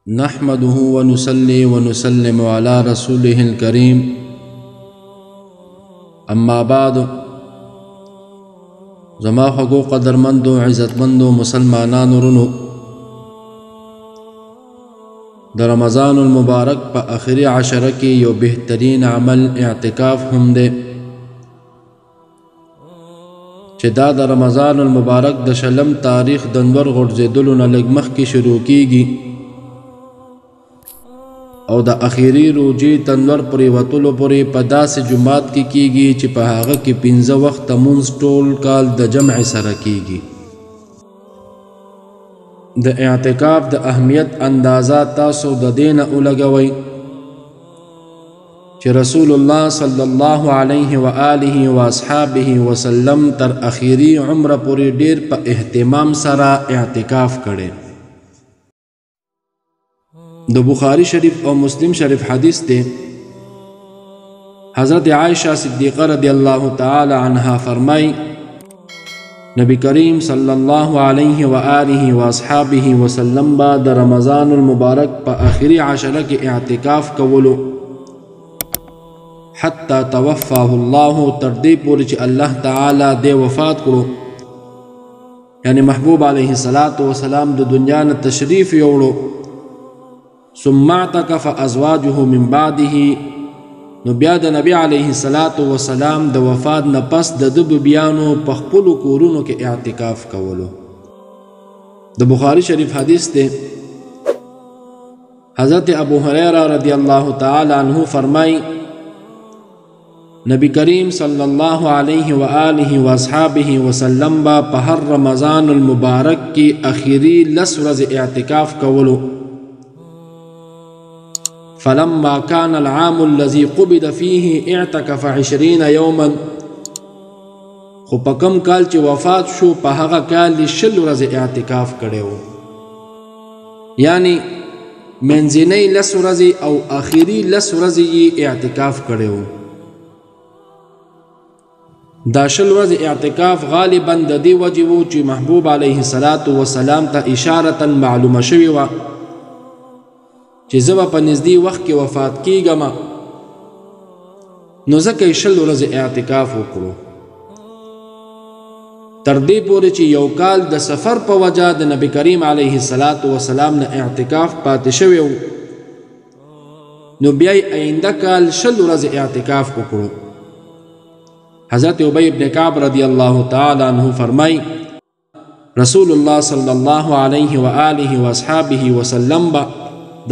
نحمده ونصلي ونسلم على رسوله الكريم. اما بعد، زما خوږو قدرمندو عزتمندو مسلمانانو ورونو، د رمضان المبارک په اخري عشره کې یو بهترین عمل اعتکاف هم دی، چې دا د رمضان المبارک د شلم تاریخ د نور غورځېدلو نه لږ مخکې شروع کیږي او د اخیری روژې تنور پرې وتلو پورې په داسې جومات کې کیږي چې په هغه کې 5 وخته مونځ ټول کال د جمع سره کیږي. د اعتکاف د اهمیت اندازه تاسو د دې نه ولګوئ چې رسول الله صلی الله علیه و آله و اصحابه وسلم تر اخیری عمره پورې ډیر په اهتمام سره اعتکاف کړی. د بخاری شریف او مسلم شریف حدیث دی، حضرت عائشہ صدیقہ رضی الله تعالی عنها فرمای، نبی کریم صلی الله علیه و آله و اصحابه وسلم با د رمضان المبارک په اخري عشره کې اعتکاف کولو حتی توفاه الله، تر دې پورې چې الله تعالی دې وفات کړو، یعنی محبوب علیه الصلاة والسلام د دنیا نه تشریف یوړو. ثم اعتکف ازواجه من بعده، نو بیا د نبی علیه الصلاة والسلام د وفات نه پس د ده بیبیانو په خپلو کورونو کې اعتکاف کولو. د بخاری شریف حدیث دی، حضرت ابو هریره رضی الله تعالی عنه فرمای، نبی کریم صلی الله علیه و آله و اصحابه وسلم با په هر رمضان المبارک کې اخیری 10 ورځې اعتکاف کولو. فلما كان العام الذي قبض فيه اعتكف 20 يوما، خو په کم کال چې وفات شو په هغه کال یې 20 ورځې اعتکاف کړی و، یعنی منځنۍ 10 ورځې او اخري 10 ورځې یې اعتکاف کړی و. دا 20 ورځې اعتکاف غالبا د دې وجې و چې محبوب علیه الصلاة والسلام ته اشارتا معلومه شوې وه چې زه به په نږدې وخت کې وفات کیږم، نو ځکه یې 20 ورځې اعتکاف وکړو، تر دې پورې چې یو کال د سفر په وجه د نبی کریم علیه الصلاة والسلام نه اعتکاف پاتې شوی و، نو بیا یې آینده کال 20 ورځې اعتکاف وکړو. حضرت ابی بن کعب رضی الله تعالی عنه فرمای، رسول الله صلی الله علیه و آله و اصحابه وسلم به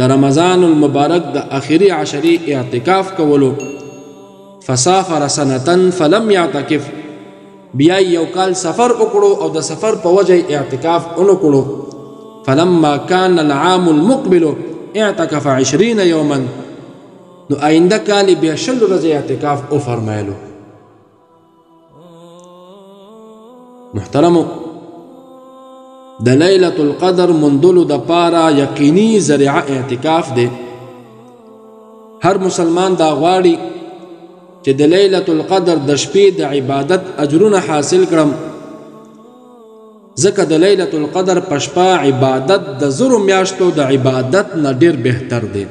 د رمضان المبارک د اخري عشرې اعتکاف کولو. فسافر سنة فلم يعتکف، بیا یو کال سفر وکړو او د سفر په وجه اعتکاف ونه کړو. فلما كان العام المقبل اعتکف 20 يوما، نو آینده کال بیا 20 ورځې اعتکاف وفرمایلو. محترمو، د لیلة القدر موندلو د پاره یقیني ذریعه اعتکاف دی. هر مسلمان دا غواړي چې د لیلة القدر د شپې د عبادت اجرونه حاصل کړم، ځکه د لیلة القدر په شپه عبادت د 1000 میاشتو د عبادت نه ډیر بهتر دی.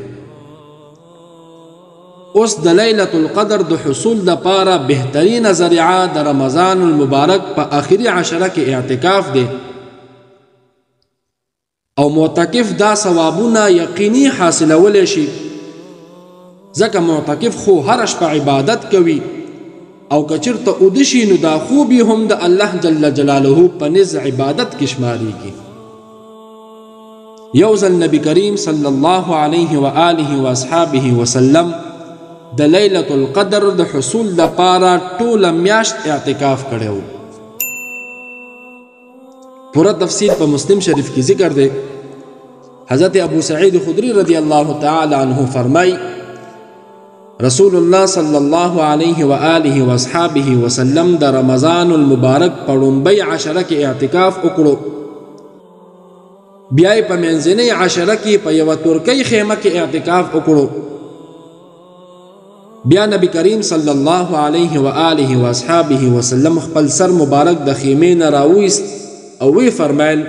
اوس د لیلة القدر د حصول د پاره بهترینه ذریعه د رمضان المبارک په اخري عشره کې اعتکاف دی، او معتکف دا ثوابونه یقیني حاصلولی شي، ځکه معتکف خو هره شپه عبادت کوي او که چېرته اوده شي نو دا خوب یې هم د الله جل جلاله په نزد عبادت کې شمارېږي. یو ځل نبی کریم صلی الله علیه و آله و اصحابه وسلم د لیلة القدر د حصول دپاره ټوله میاشت اعتکاف کړی و. پوره تفصیل په مسلم شریف کې ذکر دی. حضرت ابو سعید خدری رضی الله تعالی عنه فرمای، رسول الله صلی الله علیه و آله و اصحابه وسلم د رمضان المبارک په لومبۍ عشره کې اعتکاف وکړو، بیا یې په منځنۍ عشره کې په یوه ترکۍ خیمه کې اعتکاف وکړو. بیا نبی کریم صلی الله علیه و آله و اصحابه وسلم خپل سر مبارک د خیمې نه راویست او ویې فرمایل،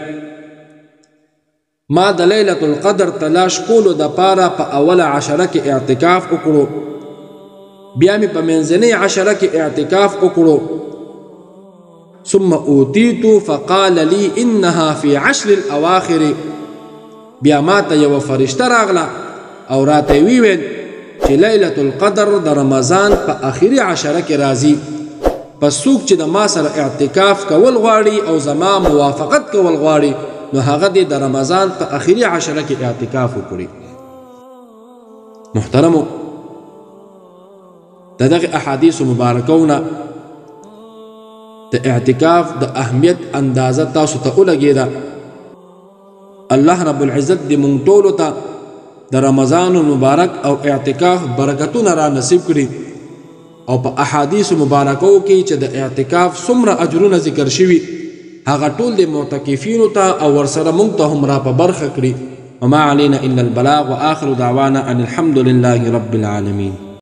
ما د لیلة القدر تلاش کولو دپاره په اوله عشره کې اعتکاف وکړو، بیا مې په منځنۍ عشره کې اعتکاف وکړو. ثم اوتیت فقال لي انها في عشر الاواخر، بیا ما ته یوه فرشته راغله او راته یې وویل چې لیلة القدر د رمضان په اخري عشره کې راځي، پس څوک چې د ما سره اعتکاف کول غواړي او زما موافقت کول غواړي نو هغه دې د رمضان په اخري عشره کې اعتکاف وکړي. محترمو، د دغه احادیث مبارکو نه د اعتکاف د اهمیت اندازه تاسو ته ولګېده. الله رب العزت دې مونږ ټولو ته د رمضان المبارک او اعتکاف برکتونه را نصیب کړي، او په احادیث مبارکو کې چې د اعتکاف څومره اجرونه ذکر شوي هغه ټول د معتکفینو ته او ورسره مونږ ته هم را په برخه کړي. وما علينا إلا البلاغ، وآخر دعوانا أن الحمد لله رب العالمين.